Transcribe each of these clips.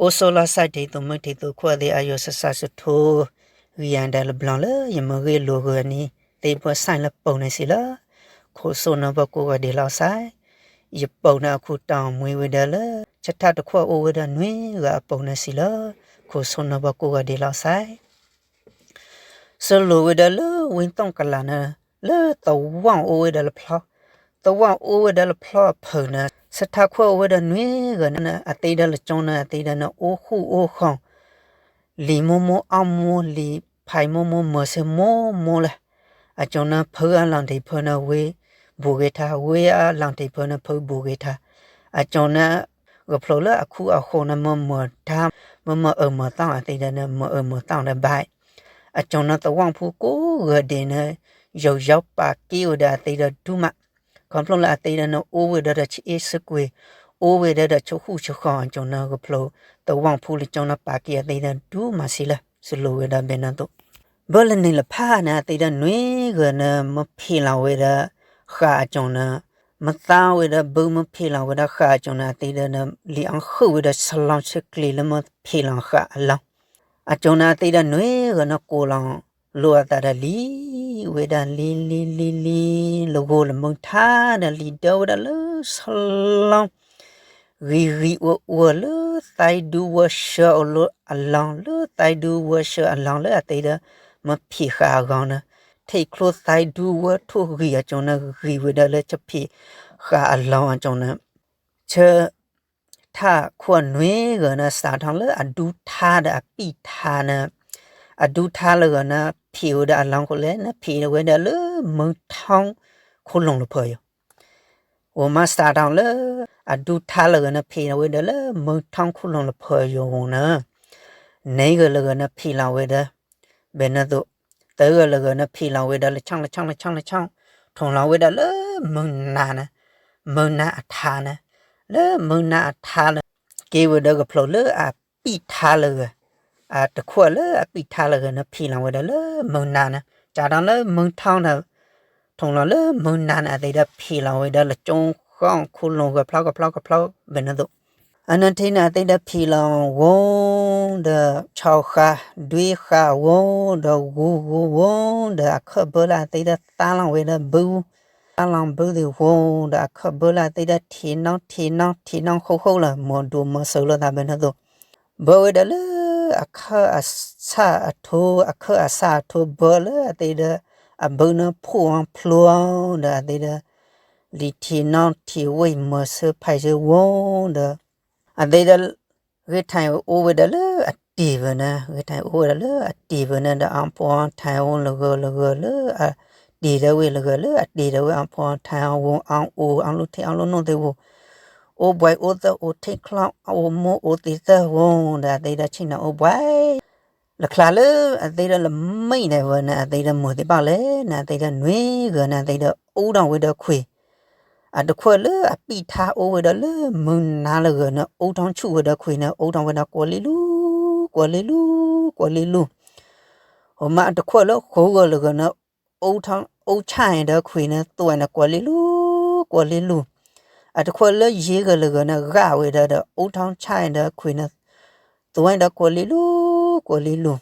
အိၣ်ဆိးလီၤစၢ်ထံးသူၣ်မုၢ်ထံးသူၣ်ခိၣ်သ့ၣ်အယိာ်စၢ်စၢ်စထူ ဂံၢ်ယၤဒၢးလၢဘျီလၢယမ့ၢ်ဂ့ၢ်လိာ်ဂၢၢ်န့ၣ် သ့ၣ်ပှၢ်စၢ်လၢပိာ်န့ၣ်စံးလၢ ခိၣ်စိနီၢ်ပှၢ်ကိးဂၤဒဲးလီၤစဲး, ယပိာ်န့ၣ်အခိၣ်တီမွ့ဝဲဒၣ်လၢ ဆၢထၢၣ်တခိၣ်အိၣ်ဝဲဒၣ်နွံဂၤအပိာ်န့ၣ်စံးလၢ ခိၣ်စိနီၢ်ပှၢ်ကိးဂၤဒဲးလီၤစဲး စလိၣ်ဝဲဒၣ်လၢဝ့ၢ်သီၣ်ကလးန့ၣ် လၢသဝီအိၣ်ဝဲဒၣ်လၢဖျီ, သဝီအိၣ်ဝဲဒၣ်လၢဖျီအဖၢၣ်န့ၣ် ဆၢထၢၣ်ခိၣ်အိၣ်ဝဲဒၣ်နွံဂၤန့ၣ် အသ့ဒီးလၢကၠီန့ၣ် အသ့ဒီးန့ၣ် အိၣ်ဃူအိၣ်ဃီၤ လံာ်မိၢ်မိၢ်အီၣ်မိၢ် လံာ်ဖးမိၢ်မိၢ်မၤစၢၤမိၢ်မိၢ်လၢ အကၠီန့ၣ် ဖုအလီၢ်တံၢ်ဖုန့ၣ် ဝ့ၢ်ဘူးဂ့ၤထါ ဝ့ၢ်အလီၢ်တံၢ်ဖုန့ၣ် ဖုဘူးဂ့ၤထါ, အကၠီန့ၣ် ဂဖျိလၢအခူအဃိန့ၣ် မ့ၢ်မၤတၢ် မ့ၢ်မၤအၢမၤသီအသ့ဒီးန့ၣ် မၤအၢမၤသီဒီးဘၣ် အကၠီန့ၣ်သဝီဖိကိးဂၤဒဲးန့ၣ် ယိာ်ယီပာ်က့ၤဝဲဒၣ်အသ့ဒီးဒူမး, ခီဖျိလၢအသ့ဒီးန့ၣ် အိၣ်ဝဲဒၣ်ဒီးဆံးအ့ဆံးကွံာ်, အိၣ်ဝဲဒၣ်ဒီးဆူဃူဆူဃီၤ အကၠီန့ၣ် ဂဖျိသဝီဖိလၢကၠီန့ၣ် ပာ်က့ၤအသ့ဒီးဒူမးစံးလၢ စလိၣ်ဝဲဒၣ်ဘဲန့ၣ်သိး ဘၢလၢန့ၣ်လၢဖးန့ၣ် အသ့ဒီးနွံဂၤန့ၣ် မ့ၢ်ဖံးလီၤဝဲဒၣ် ဃာ်အကၠီန့ၣ်, မ့ၢ်သါဝဲဒၣ်ဘုမ့ၢ်ဖံးလီၤဝဲဒၣ်ဃာ်အကၠီန့ၣ် အသ့ဒီးန့ၣ် လံာ်အီဃုာ်ဝဲဒၣ်ဆလီဆှံကျ့ၤလၢမ့ၢ်ဖံးလီၤဃာ်အလီၢ်, အကၠီန့ၣ် အသ့ဒီးနွံဂၤန့ၣ် ကိးလီၤ လိာ်အသးဒီးလံာ်ဝဲဒၣ်လံာ်လံာ်လံာ်လံာ် လၢဂီၤလၢမုၢ်ထါဒီးလံာ်ဒၢဝဲဒၣ်လၢဆလီ ဂံၤဂံၤအူအူလၢသးဒူဝဲဆှၢအလီၢ် လၢသးဒူဝဲဆှၢအလီၢ်လၢအသ့ဒီး မ့ၢ်ဖံးဃာ်အဂီၢ်န့ၣ်, ထံၣ်ချိသးဒူဝဲထိၣ်ဂံၢ်အကၠီန့ၣ် ဂံၢ်ဝဲဒၣ်လၢဆၢဖံးဃာ်အလီၢ်အကၠီန့ၣ်, ဆၢ ထၣ်ခိၣ်နွံဂၤန့ၣ် စးထီၣ်လၢအဒူထါဒီးအပံာ်ထါန့ၣ်, အဒူထါလၢဂၤန့ၣ် ဖံးဝဲဒၣ်အလီၢ်ခိၣ်လဲၣ်န့ၣ် ဖံးဝဲဒၣ်လၢမုၢ်ထီၣ်ခိၣ်လိၤလၢဖၢယိာ် အိၣ်မးစးထီၣ်လၢ အဒူထါလၢဂၤန့ၣ် ဖံးဝဲဒၣ်လၢမုၢ်ထီၣ်ခိၣ်လိၤလၢဖၢယိာ်အဂီၢ်န့ၣ်, နွံဂၤလၢဂၤန့ၣ် ဖံးလီၤဝဲဒၣ် ဘဲန့ၣ်သိး, သၢဂၤလၢဂၤန့ၣ် ဖံးလီၤဝဲဒၣ်လၢဆီလၢဆီလၢဆီလၢဆီ, ထိၣ်လီၤဝဲဒၣ်လၢမုၢ်နၤန့ၣ်, မုၢ်နၤအထါန့ၣ်, လၢမုၢ်နၤအထါလၢ က့ၤဝဲဒၣ်ကဖျိလၢအပံာ်ထါလၢဂၤ, အတခိၣ်လၢအပံာ်ထါလၢဂၤန့ၣ် ဖံးလီၤဝဲဒၣ်လၢမုၢ်နၤန့ၣ်, စးထီၣ်လၢမုၢ်ထီၣ်န့ၣ် ထိၣ်လီၤလၢမုၢ်နၤန့ၣ် အသ့ဒီးဖံးလီၤဝဲဒၣ်လၢကၠီဃီခိၣ်လိၤဂၤဖျီကဖျီကဖျီ ဘဲန့ၣ်သိး, အနထံန့ၣ် အသ့ဒီးဖံးလီၤဝီဒီး ဆီဃာ်ဒွံဃာ်ဝီဒီးဂူၤဂူၤဝီဒီး အခၢၣ်ဘၢလၢအသ့ဒီးသါလီၤဝဲဒၣ်ဘု, သါလီၤဘုသ့ၣ်ဝီဒီး အခၢၣ်ဘၢလၢအသ့ဒီးထံၣ်နီၣ်ထံၣ်နီၣ်ထံၣ်နီၣ်ဃိဃိလၢ မၤဒိၣ်မၤစၢၤလိာ်သးဘဲန့ၣ်သိး ဘၢဝဲဒၣ်လၢ အခၢၣ်အဆၣ်အထိ, အခၢၣ်အဆၣ်အထိဘၢလၢအသ့ဒီး အဘုန့ၣ်ဖှိၣ်အီၤဖျိအီၤဒီး အသ့ဒီး လံာ်ထံၣ်နီၣ်ထံၣ်ဝ့ၢ်မၤစၢၤဖးစၢၤဝီဒီး အသ့ဒီး ဂ့ၢ်ထံၣ်အိၣ်ဝဲဒၣ်လၢအတ့ၢ်ဘၢန့ၣ်, ဂ့ၢ်ထံၣ်အိၣ်ဝဲဒၣ်လၢအတ့ၢ်ဘၢန့ၣ်ဒီး အဖှိၣ်အီၤထံၣ်အိၣ်လၢဂၢၢ်လၢဂၢၢ်လၢအတ့ၢ်ဒီးဝ့ၢ်လၢဂၢၢ်လၢအတ့ၢ်ဒီးဝ့ၢ် အဖှိၣ်အီၤထံၣ်အိၣ်အီၣ်လူၤထံၣ်အီၣ်လူၤနိၣ်သ့ၣ်ဝီ အိၣ်ဘှံးအိၣ်သၢအိၣ်ထံချီ အိၣ်မူအိၣ်သံသၢဝီဒီး အသ့ဒီးဆ့ၣ်နီၤအိၣ်ဘှံး လၢချါလၢအသ့ဒီးလၢမ့ၢ်န့ၣ်ဝဲန့ၣ် အသ့ဒီးမုာ်သ့ၣ်ဘၣ်လဲၣ်န့ၣ် အသ့ဒီးနွံဂၤန့ၣ် အသ့ဒီးအိၣ်ထီၣ်ဝဲဒီးခွံာ်, အတခွဲးလၢအပံာ်ထါအိၣ်ဝဲဒၣ်လၢမုၢ်နၤလၢဂၤန့ၣ် အိၣ်ထီၣ်ဆူၣ်ဝဲဒီးခွံာ်န့ၣ် အိၣ်ထီၣ်ဝဲဒၣ်ကွီၢ်လံလူၤ, ကွီၢ်လံလူၤ, ကွီၢ်လံလူၤ, ဟိမးအတခွဲးလၢဃိးဂၤလၢဂၤန့ၣ် အိၣ်ဆၣ်ဒီးခွံာ်န့ၣ် သွဲၣ်န့ၣ် ကွီၢ်လံလူၤ, ကွီၢ်လံလူၤ, အတခွဲးလၢယဲၢ်ဂၤလၢဂၤန့ၣ် ဂာ်ဝဲဒၣ်ဒီး အိၣ်ထီၣ်ဆၣ်ဒီးခွံာ်န့ၣ် သွဲၣ်ဒီးကွီၢ်လံလူၤ, ကွီၢ်လံလူၤ,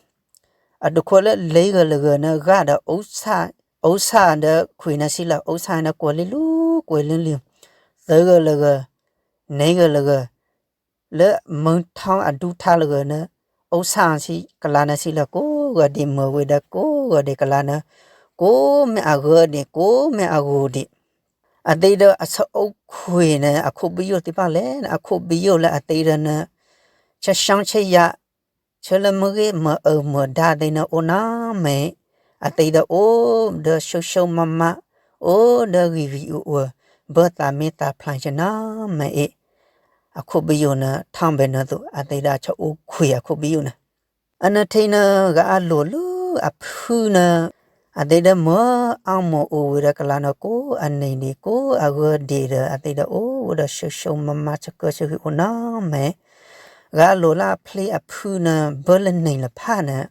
အတခွဲးလၢလၢဂၤလၢဂၤန့ၣ် ဂာ်ဒီး အိၣ်ဆၣ်ဒီးခွံာ်န့ၣ်စံးလၢ အိၣ်ဆၣ်န့ၣ် ကွီၢ်လံလူၤ, ကွီၢ်လံလူၤ, သၢဂၤလၢဂၤ, နွံဂၤလၢဂၤ, လၢမုၢ်ထီၣ်အဒူထါလၢဂၤန့ၣ် အိၣ်ဆၣ်စံးကလါန့ၣ်စံးလၢ ကိးဂၤဒဲးမုာ်ဝဲဒၣ် ကိးဂၤဒဲးကလါန့ၣ် ကိးမ့ၢ်အဂၤဒဲး ကိးမ့ၢ်အဂၤဒဲး အသ့ဒီးအဆၢအိၣ်ခွံာ်န့ၣ် အခိၣ်ဘံယိၣ်သ့ၣ်တဖၣ်လဲၣ်န့ၣ် အခိၣ်ဘံယိၣ်လၢအသ့ဒီးန့ၣ် ဆၢဆၢဆၢယၤ ဆၢလၢမုၢ်ဂ့ၤမုၢ်အၢမုၢ်ဒါသ့ၣ်န့ၣ် အိၣ်နီတမံၤ, အသ့ဒီးအိၣ်ဒီးဆိဆိမးမး, အိၣ်ဒီးဂံၢ်ဂံၢ်အူအူ, ဘၢသးမ့ၢ်သးဖျါကနီတမံၤအံၤ, အခိၣ်ဘံယိၣ်န့ၣ် ထီၣ်ဘဲန့ၣ်သိး အသ့ဒီးအဆၢအိၣ်ခွံာ်အခိၣ်ဘံယိၣ်န့ၣ် အနထံန့ၣ် ဂၤအလိၤလၢအဖုန့ၣ် အသ့ဒီးမ့ၢ်အီၣ်မ့ၢ်အိၣ်ဝဲဒီးကလါန့ၣ် ကိးအနံၤဒံး ကိးအဂၤဒဲးဒီး အသ့ဒီးအိၣ်ဝဲဒီးဆိဆိမးမး ဆၢကၢဆၢဂ့ၤအိၣ်နီတမံၤ, ဂၤအလိၤလၢအဖျ့အဖုန့ၣ် ဘၢလၢန့ၣ်လၢဖးန့ၣ်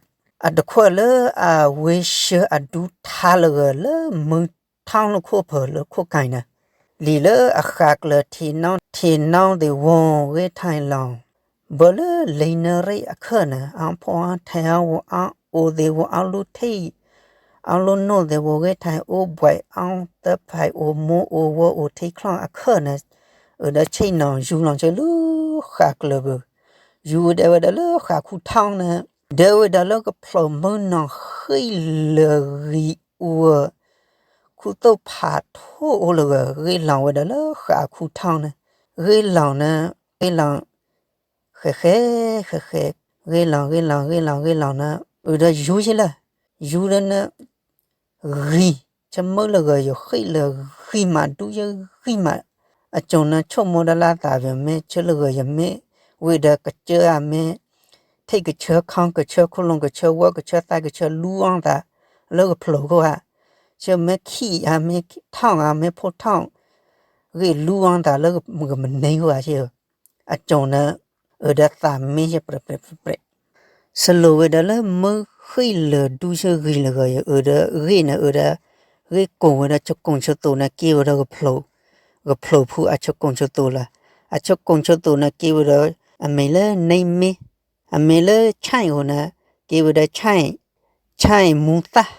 အတခွဲးလၢအဝ့ၢ်ဆှၢအဒူထါလၢဂၤလၢမုၢ်ထီၣ်လၢခိၣ်ဖၢၣ်လၢခိၣ်ကၤန့ၣ် လံာ်လၢအဃးကျၢၤထံၣ်နီၣ်ထံၣ်နီၣ်သ့ၣ်ဝီၤဂ့ၤထၢၣ်လီၤ ဘၢလၢလံနရ့ၣ်အခၢၣ်န့ၣ် အါဖှီၣ်အါထဲအါဝဲအါအိၣ်သ့ၣ်ဝဲအါလူထံၣ် အါလူနိၣ်သ့ၣ်ဝဲဂ့ၢ်ထဲအိၣ်ဘှဲးအါသၢဖဲး အိၣ်မိၢ်အိၣ်ဝဲအိၣ်ထံချီၣ်အခၢၣ်န့ၣ် အၢဒီးဆ့ၣ်နီၤယူၤလီၤဆၢလၢဃးကျၢၤပူၤ ယူၤဝဲဒၣ်ဝဲဒၣ်လၢဃးခူထီန့ၣ် ဒၢဝဲဒၣ်လၢကဖျိးမုၢ်နီၤဃံးလၢာ်ဂံၤအူ ခူသိၣ်ဖးထိၣ်အိၣ်လၢဂၢၤ ဂ့ၢ်လီၤဝဲဒၣ်လၢဃးခူထီန့ၣ် ဂ့ၢ်လီၤန့ၣ် ဂ့ၢ်လီၤ ဃဲးဃဲး ဃဲးဃဲး ဂ့ၢ်လီၤ ဂ့ၢ်လီၤ ဂ့ၢ်လီၤ ဂ့ၢ်လီၤန့ၣ် အၢဒီးယူၤဆဲလၢ ယူၤဒီးန့ၣ် ဂံၤ ဆၢမုၢ်လၢဂၢၤယဃံးလၢာ်ဂံၤမးဒူယဂံၤမး အကၠိန့ၣ် ဆိကမိၣ်ဒၣ်လၢအသးပမ့ၢ်ဆၢလၢဂၢၤယမ့ၢ် ဝံၤဒီးကစၢ်အမ့ၢ် ထံၣ်ကဆၢခီကဆၢခိၣ်လိၤကဆၢဝီကဆၢသးကဆၢ လူအီၣ်သး လၢကဖျိးခိၣ်ဧါ ဆၢမ့ၢ်ခံးဧါမ့ၢ်ထီၣ်ဧါမ့ၢ်ဖိထီၣ် ဂ့ၢ်လူအီၣ်သးလၢကမနံၤခိၣ်ဧါဆၢ အကၠိန့ၣ် အၢဒီးသးမ့ၢ်ယပြဲးပြဲးပြဲးပြဲး စလိၤဝဲဒၣ်လၢမုၢ်ဃံးလၢာ်ဒူဆၢဂံၤလၢာ်ဂီၤ ယအၢဒီးဂ့ၢ်န့ၣ် အၢဒီး ဂ့ၢ်ကိာ်ဝဲဒၣ် ဆကိၣ်ဆသိးန့ၣ် က့ၤဝဲဒၣ် ကဖျိးဖုအဆကိၣ်ဆသိးလီၤ. အဆကိၣ်ဆသိးန့ၣ် က့ၤဝဲဒၣ် အမ့ၢ်လၢ နံမ့ၢ် အမ့ၢ်လၢ ဆၣ်အံၤအဃိန့ၣ် က့ၤဝဲဒၣ် ဆၣ် ဆၣ်မူသၣ်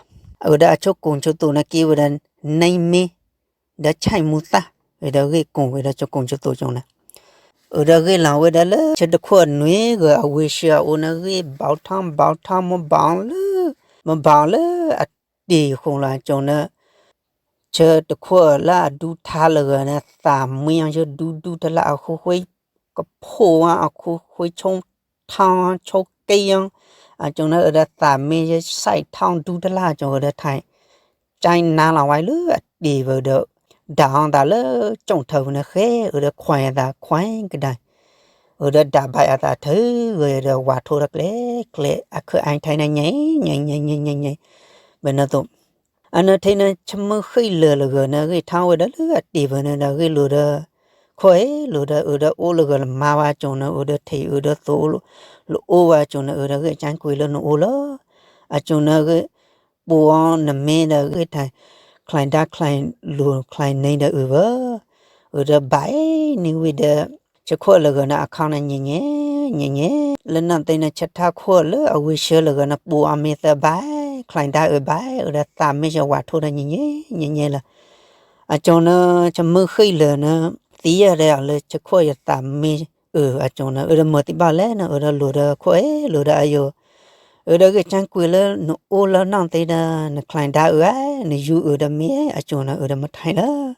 အဝဲဒၣ်အဆကိၣ်ဆသိးန့ၣ် က့ၤဝဲဒၣ် နံမ့ၢ် ဒီးဆၣ်မူသၣ် ဝဲဒၣ်ဂ့ၢ်ကိာ်ဝဲဒၣ်ဆကိၣ်ဆသိးကၠိန့ၣ် အၢဒီးဂ့ၢ်လီၤဝဲဒၣ်လၢ ဆၢတခိၣ်နွံဂၤအဝ့ၢ်ဆှၢအအိၣ်န့ၣ် ဂ့ၢ်ဘီထီၣ်ဘီထီၣ် မ့ၢ်ဘီလၢ မ့ၢ်ဘီလၢအတ့ၢ်ဃိလီၤကၠိန့ၣ် ဆၢတခိၣ်လၢအဒူထါလၢဂၤန့ၣ် သးမံအီၤယဒူဒူတလၢအဃိဃိ ကဖိအီၤအဃိဃိ ဆိထီၣ်ဆိက့အီၤ အကၠိန့ၣ် အၢဒီးသးမ့ၢ်ယ စဲးထီၣ်ဒူတလၢကၠိ အၢဒီးထဲ ကၠဲနါလီၤဝဲလၢအတ့ၢ်ဝဲဒီး ဒၣ်အီၤသးလၢကၠိၣ်ထၢပူၤန့ၣ် ဃဲအၢဒီးခွဲးအသးခွဲးကဒါ အၢဒီးဒၣ်ဘၣ်အသးထၢဂၤဒီး ဝးထိဒီးကျဲကျဲ အခၢၣ်အါထဲန့ၣ် ညဲ ညဲ ညဲ ညဲ ညဲ ညဲ ဘၣ်န့ၣ်သိး အနၢ်ထဲန့ၣ် ဆၢမုၢ်ဃံးလၢာ်လၢဂၤန့ၣ် ဂ့ၢ်ထီၣ်ဝဲဒၣ်လၢအတ့ၢ်ဝဲန့ၣ်ဒီး ဂ့ၢ်လိာ်ဒီး ခိၣ်အဲၣ်လိာ်ဒီး အၢဒီးအိၣ်လၢဂၤလၢမါဝဲကၠိန့ၣ် အၢဒီးထံးအၢဒီးသိး လၢအိၣ်ဝဲကၠိန့ၣ် အၢဒီးဂ့ၢ်ကၠဲကွံာ်လၢနအိၣ်လီၤ အကၠိန့ၣ်ဂ့ၢ် ပူၤအီၤနမ့ၢ်ဒီးဂ့ၢ်ထဲ ချဲဒါချဲလိၤချဲန့ၢ်ဒီးအၢဘၣ် အၢဒီးဘၣ်အံၤန့ၣ်ဝံၤဒီး ဆၢခိၣ်လၢဂၤန့ၣ် အခီန့ၣ် ညဲညဲ ညဲညဲ လၢနီၢ်သ့န့ၣ် ဆၢထၢၣ်ခိၣ်လၢအဝ့ၢ်ဆှၢလၢဂၤန့ၣ် ပူၤအီၤမ့ၢ်သၢဘၣ် ချဲဒါအၢဘၣ် အၢဒီးသးမ့ၢ်ယဝးထိဒီး ညဲညဲ ညဲညဲလီၤ အကၠိန့ၣ် ဆၢမုၢ်ဃံးလၢာ်န့ၣ် သံယဲၢ်ဒီးလၢဆၢခိၣ်ယသးမ့ၢ်အၢ အကၠိန့ၣ် အၢဒီးမၤသံဘၣ်လဲၣ်န့ၣ် အၢဒီးလိၤဒီးခိၣ်အဲၣ်လိၤဒီးအယိာ် အၢဒီးဂ့ၢ်ကၠဲကွံာ်လၢနအိၣ်လၢနီၢ်သ့ဒီး နချဲဒါအၢဧါ နယူၤအၢဒီးမ့ၢ်အကၠိန့ၣ် အၢဒီးမၤထဲလီၤ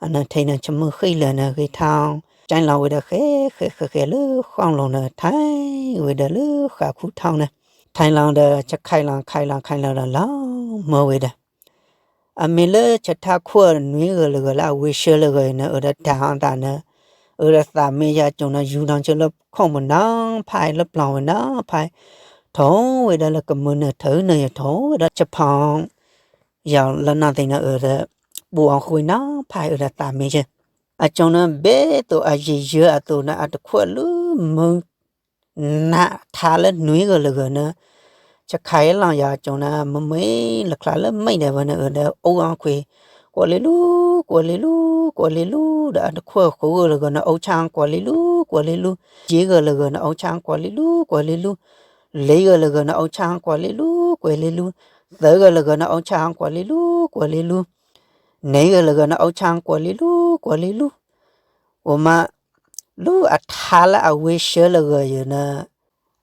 အနၢ်ထဲန့ၣ် ဆၢမုၢ်ဃံးလၢာ်န့ၣ် ဂ့ၢ်ထီၣ် ကၠဲလီၤဝဲဒီးဃဲဃဲဃဲလၢဃီလိၤန့ၣ် ထဲဝဲဒၣ်လၢဃးခူထီန့ၣ် ထဲလီၤဒီး ဆၢခဲလီၤခဲလီၤခဲလီၤဒီးလီၤမၢဝဲဒၣ် အမ့ၢ်လၢဆၢထၢၣ်ခိၣ်နွံဂၤလၢဂၤလၢအဝ့ၢ်ဆှၢလၢဂၤအံၤန့ၣ် အၢဒီးဒၣ်အီၤသးန့ၣ် အၢဒီးသးမ့ၢ်ယၤကၠိန့ၣ် ယူၤနီၢ်ဆၢလၢခိၣ်မုၢ်နီၤဖးလၢပျီဝဲနီၤဖး ထိးဝဲဒၣ်လၢကမုၢ်နၢၤထၢန့ၣ် ယထိးဝဲဒၣ်ဆၢဖီ ယၤလၢနီၢ်သ့န့ၣ် အၢဒီး ပူၤအီၤဃုာ်နီၤဖးအၢဒီးသးမ့ၢ်ယၤ အကၠိန့ၣ် ဘဲသိးအယံာ်ယၢအသိးန့ၣ် အတခွဲးလၢမုၢ် နးထါလၢနွံဂၤလၢဂၤန့ၣ် ဆၢခဲလီၤယၤကၠိန့ၣ် မ့မ့ၢ်လၢချါလၢမ့ၢ်ဒဲးဝဲန့ၣ် အၢဒီးအိၣ်အီၤခွံ ကွၢ်လံလူ ကွၢ်လံလူ ကွၢ်လံလူ ဒီးအတခွဲးဃုဂၤလၢဂၤန့ၣ် အိၣ်ဆၣ်အီၤကွၢ်လံလူ ကွၢ်လံလူ ယဲၢ်ဂၤလၢဂၤန့ၣ် အိၣ်ဆၣ်အီၤကွၢ်လံလူ ကွၢ်လံလူ လၢဂၤလၢဂၤန့ၣ် အိၣ်ဆၣ်အီၤကွၢ်လံလူ ကွၢ်လံလူ သၢဂၤလၢဂၤန့ၣ် အိၣ်ဆၣ်အီၤကွၢ်လံလူ ကွၢ်လံလူ နွံဂၤလၢဂၤန့ၣ် အိၣ်ဆၣ်အီၤကွၢ်လံလူ ကွၢ်လံလူ အိၣ်မး လၢအထါလၢအဝ့ၢ်ဆှၢလၢဂၤအံၤန့ၣ်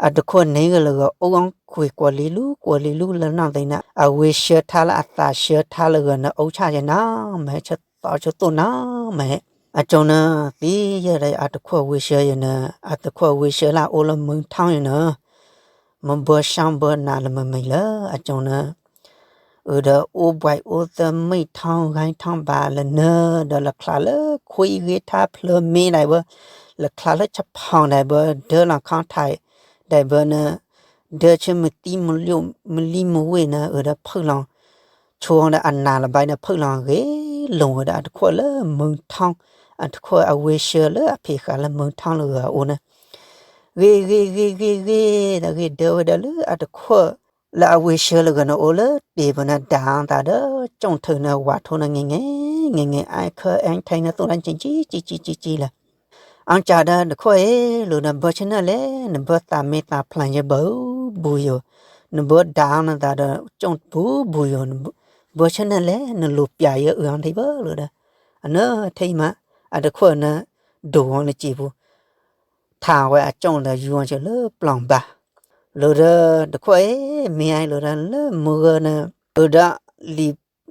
အတခွဲးနွံဂၤလၢဂၤ အိၣ်အီၤခွံကွၢ်လံလူ ကွၢ်လံလူ လၢနီၢ်သ့န့ၣ် အဝ့ၢ်ဆှၢထါလၢအသးဆှၢထါလၢဂၤန့ၣ် အိၣ်ဆၣ်ယဲနီၤ မ့ၢ်ဟဲဆၢသီဆိသိၣ်နီၤ မ့ၢ်ဟဲ အကၠိန့ၣ် သံယဲၢ်ဒီးအတခွဲးဝ့ၢ်ဆှၢယဲန့ၣ် အတခွဲးဝ့ၢ်ဆှၢလၢအအိၣ်လၢမုၢ်ထီၣ်ယဲန့ၣ် မ့ၢ်ဘၢဆၣ်ဘၢနးလၢမ့မ့ၢ်လၢ အကၠိန့ၣ် အၢဒီးအိၣ်ဘှံးအိၣ်သၢမ့ၢ်ထီၣ်ဂါထီၣ်ဘးလၢနၢၤ ဒီးလၢချါလၢခွံဂ့ၤထါဖျၢၣ်မ့ၢ်ဒဲးဘၣ် လၢချါလၢဆဖီဒဲးဘၣ် ဒၢလီၤခီၣ်ထံးဒဲးဘၣ်န့ၣ် ဒၢဆၢမုၢ်သံမုၢ်လံမုၢ်ဝ့ၢ်န့ၣ် အၢဒီးဖုၣ်လီၤ ဆိဒီးအနးလၢၤဘၣ်ဒီး ဖုၣ်လီၤဂ့ၤလိာ်ဝဲဒီးအတခွဲးလၢမုၢ်ထီၣ် အတခွဲးအဝ့ၢ်ဆှၢလၢအဖံးဃာ်လၢမုၢ်ထီၣ်လၢဂၤအအိၣ်န့ၣ် ဂ့ၤဂ့ၤဂ့ၤဂ့ၤဂ့ၤ ဒီးဂ့ၢ်ဒၢဝဲဒၣ်လၢအတခွဲး လၢအဝ့ၢ်ဆှၢလၢဂၤန့ၣ် အိၣ်လၢတ့ၢ်ပူၤန့ၣ် ဒၣ်အီၤသးဒီး ကၠိၣ်ထုးန့ၣ် ဝးထိန့ၣ် ငဲၤငဲၤ ငဲၤငဲၤ အါခၢအါထဲန့ၣ် သိၣ်လၢကၠံကၠံကၠံကၠံကၠံလီၤ အကၢ်ဒီးတခိၣ်အံၤ လိၤဒီး ဘၢဆၢနၢၣ်လဲၣ်, နဘၢသးမ့ၢ်သးဖျါယဘၢဘူးယိာ်, နဘၢဒၣ်အီနသးဒီးကၠိၣ်ဘူးဘူးယိာ်, ဘၢဆၢနၢၣ်လဲၣ် နလိၤပျဲယအုၣ်အီထံဘၢလိၤဒီး, အနၢ်ထံမး အတခိၣ်နၢ် ဒိၣ်ဝီလၢစံာ်ပူၤ ထးဝဲအကၠိၣ်ဒီးယူၤအီဆၢလၢပျီၢ်ဘါ, လိၤဒီးတခိၣ်အံၤ မ့ၢ်အလိၤဒီးလၢမုၢ်ဂၢၢ်န့ၣ် အၢဒီးလံာ်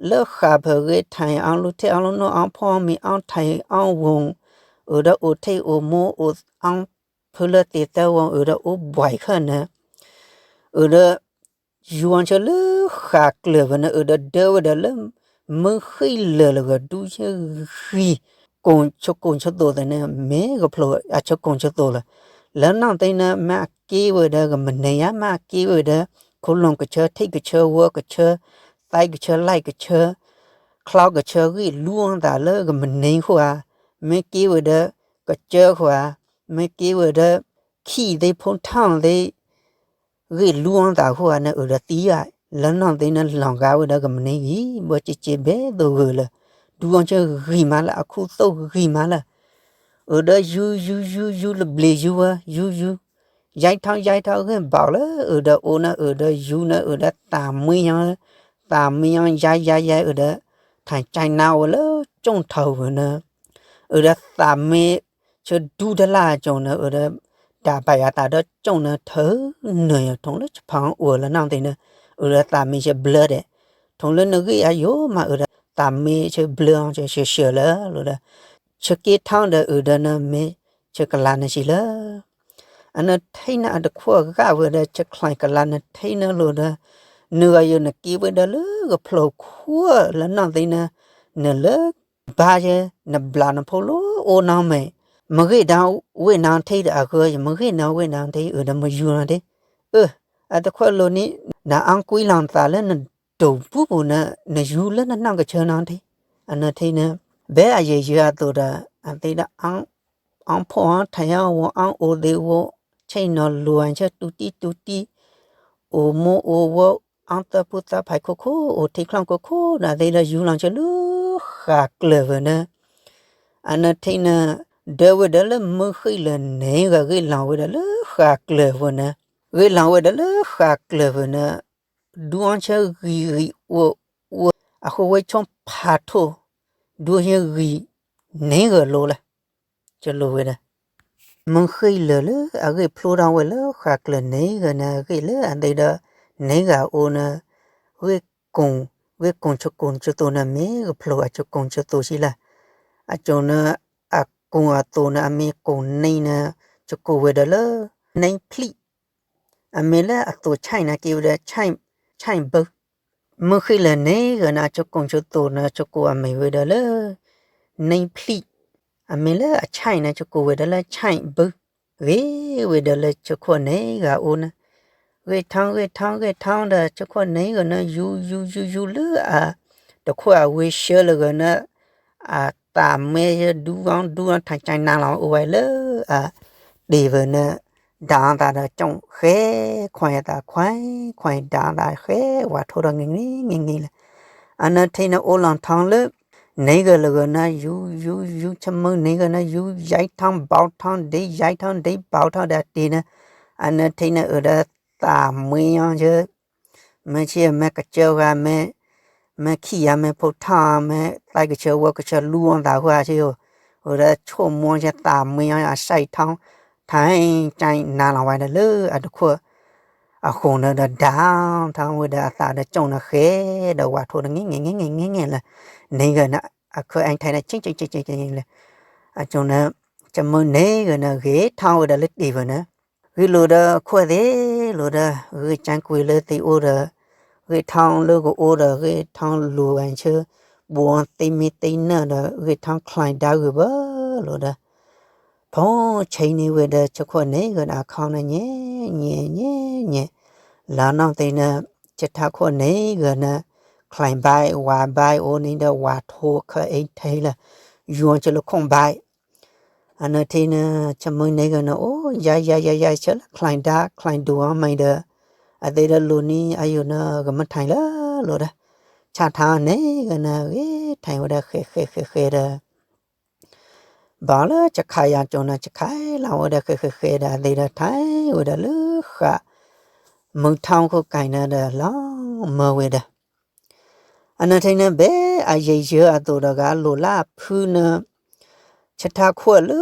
လၢဃာ်ဖၢဂ့ၤ ထၢၣ်အီလူၤ ထံၣ်အီလူၤ နီၣ်အီဖီအီမံၤအီထံၣ်အီဝူၤ, အၢဒီးအိၣ်ထံၣ်အိၣ်မိၢ်အိၣ်အီ ဖုလၢသ့ၣ်သၢဝီၤ အၢဒီးအိၣ်ဘှံးခဲန့ၣ်, အၢဒီး ယူၤအီဆၢလၢဃာ်ကျၢၢ်ဖဲန့ၣ် အၢဒီးဒၢဝဲဒီးလၢ မုၢ်ဃ့ၢ်လၢာ်လၢဂီၤ ဒူဆၢဂံၢ် ကိၣ်ဆၢကိၣ်ဆၢသိးသ့ၣ်န့ၣ် မ့ၢ်ကဖျိအဆၢကိၣ်ဆၢသိးလီၤ. လၢနီၢ်သ့ၣ်န့ၣ် မ့ၢ်အက့ဝဲဒီးကမနံၤယါ မ့ၢ်အက့ဝဲဒီး ခိၣ်လိၣ်ကဆၢ ထံၣ်ကဆၢ ဝၢကဆၢ သဲကဆၢ လဲၢ်ကဆၢ ချီကဆၢ ဂ့ၢ်လူအီသးလၢကမနံၤဃိဧါ, မ့ၢ်က့ဝဲဒီး ကစၢဃိဧါ, မ့ၢ်က့ဝဲဒီး ခံသ့ၣ်ဖိထီၣ်သ့ၣ် ဂ့ၢ်လူအီသးဃိဧါန့ၣ် အၢဒီးသံဧါ, လၢနီၢ်သ့ၣ်န့ၣ် လီၤဂာ်ဝဲဒီးကမနံၤဂံၢ် ဘၢကက့ဘဲသိးဂၢၢ်လၢ ဒူအီဆၢဂံၢ်မးလၢ အခူသူၣ်ဂံၢ်မးလၢ အၢဒီးယူၤ ယူၤ ယူၤ ယူၤ လၢဘျ့ယူၤဝဲ ယူၤ ယူၤ ယါထီၣ် ယါထီၣ် ဂ့ၢ်ဘၣ်လၢ အၢဒီးအိၣ်န့ၣ် အၢဒီးယူၤန့ၣ် အၢဒီးသးမံယါ သးမံယါ ယါ ယါ ယါ အၢဒီး ထၢ်ကၠဲးနါဝဲလၢကၠိၣ်ထီၣ်ဝဲန့ၣ် အၢဒီးသးမံ ဆၢဒူတလၢ်ကၠိၣ်န့ၣ် အၢဒီး ဒၣ်ဘၣ်ယၤသးဒီးကၠိၣ်န့ၣ် ထၢနၢၤယၤ ထိၣ်လၢဆဖီအိၣ်လၢနီၢ်သ့ၣ်န့ၣ် အၢဒီးသးမံဆၢဘျၢဒဲး ထိၣ်လၢနဂ့ၢ်အယိာ်မး အၢဒီးသးမံဆၢဘျၢအီၤ ဆၢဆၢလၢ လိၤဒီး ဆၢက့ထီၣ်ဒီးအၢဒီးနမ့ၢ်ဆၢကလါန့ၣ်ဆံးလၢ အနၢ်ထံန့ၣ် အတခိၣ်အဂၤဝဲဒီး ဆၢချံကလါနၢ်ထံန့ၣ်လိၤဒီး နဂၤယိာ်နက့ဝဲဒီးလၢကဖျိခိၣ်လၢနီၢ်သ့ၣ်န့ၣ် နလၢ ဘါယဲ နဘျးနဖိလၢအိၣ်နီၢ်မဲာ် မ့ၢ်ဂ့ၢ်ဒၣ်ဝ့ၢ်နီၢ်ထံဒီးအဂၢၢ်ယ မ့ၢ်ဂ့ၢ်နီၢ်ဝ့ၢ်နီၢ်ထံ အၢဒီးမ့ၢ်ယူၤနီၢ်ထံ အၢ အတခိၣ်လိၤန့ၣ် နအါကွံလီၤနသးလၢနဒိၣ်ပူၤပူၤန့ၣ် နယူၤလၢနနီၢ်ကဆၢနီၢ်ထံ အနၢ်ထံန့ၣ် ဘဲအယဲၢ်ယဲၢ်အသိးဒီး အသ့ဒီး အီၣ်ဖှီၣ်အီၣ်ထံးအီၣ်ဝီအီၣ်အိၣ်သ့ၣ်ဝီ ဆ့ၣ်နီၤလိၤအဆၢတူၢ်တံၢ်တူၢ်တံၢ် အိၣ်မိၢ်အိၣ်ဝီ အီၣ်သၢဖုသၢဖးခိၣ်ခိၣ် အိၣ်ထံချီၣ်ခိၣ်ခိၣ်ဒီးသ့ၣ်ဒီးယူၤလီၤဆၢလၢဃာ်ကျၢၢ်ဖဲန့ၣ် အနၢ်ထံန့ၣ် ဒၢဝဲဒီးလၢမုၢ်ဃ့ၢ်လၢာ်န့ၣ်ဂ့ၤ ဂ့ၢ်လီၤဝဲဒီးလၢဃာ်ကျၢၢ်ဖဲန့ၣ် ဂ့ၢ်လီၤဝဲဒီးလၢဃာ်ကျၢၢ်ဖဲန့ၣ် ဒူအီဆၢဂံၢ်ဂံၢ်အိၣ်အိၣ် အဃိဝဲဆိဖးထိၣ် ဒူအီဆၢဂံၢ်န့ၣ်ဂ့ၤလိၤလၢ ကလိၤဝဲဒီး မုၢ်ဃ့ၢ်လၢာ်လၢအဂ့ၢ်ဖျိထီၣ်ဝဲလၢဃာ်ကျၢၢ်န့ၣ်ဂ့ၤန့ၣ် အဂ့ၢ်လၢအသ့ဒီး န့ၣ်ဂ့ၤအိၣ်န့ၣ် ဂ့ၢ်ကိၣ် ဂ့ၢ်ကိၣ်ဆၢကိၣ်ဆၢသိးန့ၣ် မ့ၢ်ကဖျိအဆၢကိၣ်ဆၢသိးဆံးလၢ အကၠိၣ်န့ၣ် အကိၣ်အသိးန့ၣ် အမ့ၢ်ကိၣ်န့ၣ်န့ၣ် ကကိးဝဲဒီးလၢ န့ၣ်ဖျံး အမ့ၢ်လၢအသိးဆဲးန့ၣ် က့ၤဝဲဒီး ဆဲးဘု မုၢ်ဃ့ၢ်လၢာ်န့ၣ်ဂ့ၤန့ၣ် အဆၢကိၣ်ဆၢသိးန့ၣ် ကကိးအမ့ၢ်ဝဲဒီးလၢ န့ၣ်ဖျံး အမ့ၢ်လၢအဆဲးန့ၣ် ကကိးဝဲဒီးလၢဆဲးဘု ဂ့ၤဝဲဒီးလၢဆၢခိၣ်န့ၣ်ဂ့ၤအိၣ်န့ၣ် ဂ့ၤထီၣ်ဂ့ၤထီၣ်ဂ့ၤထီၣ်ဒီး ဆၢခိၣ်န့ၣ်ဂ့ၤန့ၣ် ယူၤယူၤယူၤယူၤလၢအ တခိၣ်အဝ့ၢ်ဆှၢလၢဂ့ၤန့ၣ် အသးမ့ၢ်ဒူအီဒူအီ ထၢ်ကၠဲးနါလီၤအိၣ်ဝဲလၢအ တ့ၢ်ဝဲန့ၣ် ဒၣ်အသးဒီးကၠိၣ်ဃဲ ခွဲးအသးခွဲး ခွဲးဒၣ်အသးဃဲ ဝးထိဒီးငဲၤငဲၤငဲၤလၢ အနၢ်ထံန့ၣ် အိၣ်လီၤထီလၢ န့ၣ်ဂ့ၤလၢဂ့ၤန့ၣ် ယူၤယူၤယူၤ ဆၢမုၢ်န့ၣ်ဂ့ၤန့ၣ် ယူၤယဲထီၣ်ဘီထီၣ်ဒ့ ယဲထီၣ်ဒ့ဘီထီၣ်ဒီးတ့ၢ်န့ၣ် အနၢ်ထံန့ၣ် အၢဒီးသးမ့ၢ်အီၤ မ့ၢ်ဆ့မ့ၢ်ကစၢၢ်ဂၤမ့ၢ် မ့ၢ်ခံဂၤမ့ၢ်ဖိထီၣ်မ့ၢ် သးကဆၢဝဲကဆၢလူအီသးဃိဧါဆ့ဧိၤ အၢဒီးဆိကမိၣ်ဆၢသးမ့ၢ်အီၤအစဲးထီၣ် ထၢ်ကၠဲးနါလီၤဝဲဒီးလၢအတခိၣ် အဃိန့ၣ်ဒီးဒၣ်ထီၣ်ဝဲဒီးအသးဒီးကၠိၣ်န့ၣ်ဃဲ ဒီးဝးထိဒီးငဲၤငဲၤငဲၤငဲၤလၢ န့ၣ်ဂ့ၤန့ၣ် အခၢၣ်အဲၣ်ထဲန့ၣ် ဆ့ဆ့ဆ့ဆ့လၢ အကၠိၣ်န့ၣ် ဆၢမုၢ်န့ၣ်ဂ့ၤန့ၣ် ဂ့ၤထီၣ်ဝဲဒီးလၢတ့ၢ်ဝဲန့ၣ် ဂ့ၤလိာ်ဒီးခိၣ်သ့ၣ်လိာ်ဒီး ဂ့ၤကၠါကွံာ်လၢသ့ၣ်အိၣ်ဒီး ဂ့ၤထီၣ်လၢကအိၣ်ဒီး ဂ့ၤထီၣ်လိၤဝဲဆၢ ဘိးသ့မ့ၢ်သ့နၢၣ်ဒီး ဂ့ၤထီၣ်ချံးဒါဂ့ၤဘၢလိာ်ဒီး ဖိဆံးန့ၢ်ဝဲဒီး ဆၢခိၣ်န့ၣ်ဂ့ၤန့ၣ် အခီန့ၣ် ညဲ ညဲ ညဲ ညဲ လၢနီၢ်သ့ၣ်န့ၣ် ဆၢထၢၣ်ခိၣ်န့ၣ်ဂ့ၤန့ၣ် ချံးဘါ ဝးဘါအိၣ်န့ၣ်ဒီး ဝးထိအခၢၣ်အဲၣ်ထဲလၢ ယူၤအီၤဆၢလၢခိၣ်ဘါ အနၢ်ထံန့ၣ် ဆၢမုၢ်န့ၣ်ဂ့ၤန့ၣ် အိၣ်ယါယါယါယါဆၢလၢချံးဒါ ချံးဒူအီၤမ့ၢ်ဒီး အသ့ဒီးလိၤန့ၣ် အယိာ်န့ၣ် ဂ့ၤမ့ၢ်ထဲလၢလိၤဒီး ဆၣ်ထါန့ၣ်ဂ့ၤန့ၣ် ဂ့ၤထဲဝဲဒီးဃဲဃဲဃဲဃဲဒီး ဘၣ်လၢဆခးယၤကၠိန့ၣ် ဆခးလီၤဝဲဒီးဃဲးဃဲးဃဲးဒီး အသ့ၣ်ဒီးထဲဝဲဒၣ်လၢဃာ် မုၢ်ထီၣ်ခိၣ်ကၢ်န့ၣ်ဒီး လီၤမၢဝဲဒီး အနၢၤထဲန့ၣ် ဘဲအယံာ်ယၢအသိးဒီး ဂၤလိာ်လၢအဖုန့ၣ် ဆထါခိၣ်လၢ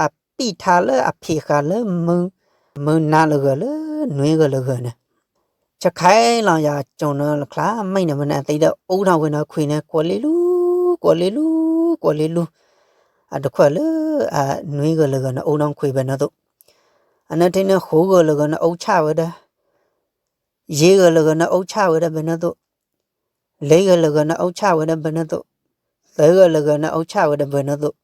အပံာ်ထါလၢအဖံးဃာ်လၢ မုၢ်နၤလၢဂၢၢ်လၢ နွံဂၢၢ်လၢဂၢၢ်န့ၣ် ဆခးလီၤယၤကၠိန့ၣ် လၢချါမ့ၢ်န့ၣ်ဝဲန့ၣ် အသ့ၣ်ဒီးအိၣ်ထီၣ်ဝဲန့ၣ်ခွံန့ၣ် ကွီၤလ့လူ ကွီၤလ့လူ ကွီၤလ့လူ အတခွဲးလၢ အနွံဂၢၢ်လၢဂၢၢ်န့ၣ် အိၣ်ထီၣ်ခွံဘဲန့ၣ်သိး, အနၢၤထဲန့ၣ် ဃိးဂၢၢ်လၢဂၢၢ်န့ၣ် အိၣ်ဆၣ်ဝဲဒၣ် ယဲၢ်ဂၢၢ်လၢဂၢၢ်န့ၣ် အိၣ်ဆၣ်ဝဲဒၣ်ဘဲန့ၣ်သိး, လၢဂၢၢ်လၢဂၢၢ်န့ၣ် အိၣ်ဆၣ်ဝဲဒၣ်ဘဲန့ၣ်သိး, သၢဂၢၢ်လၢဂၢၢ်န့ၣ် အိၣ်ဆၣ်ဝဲဒၣ်ဘဲန့ၣ်သိး,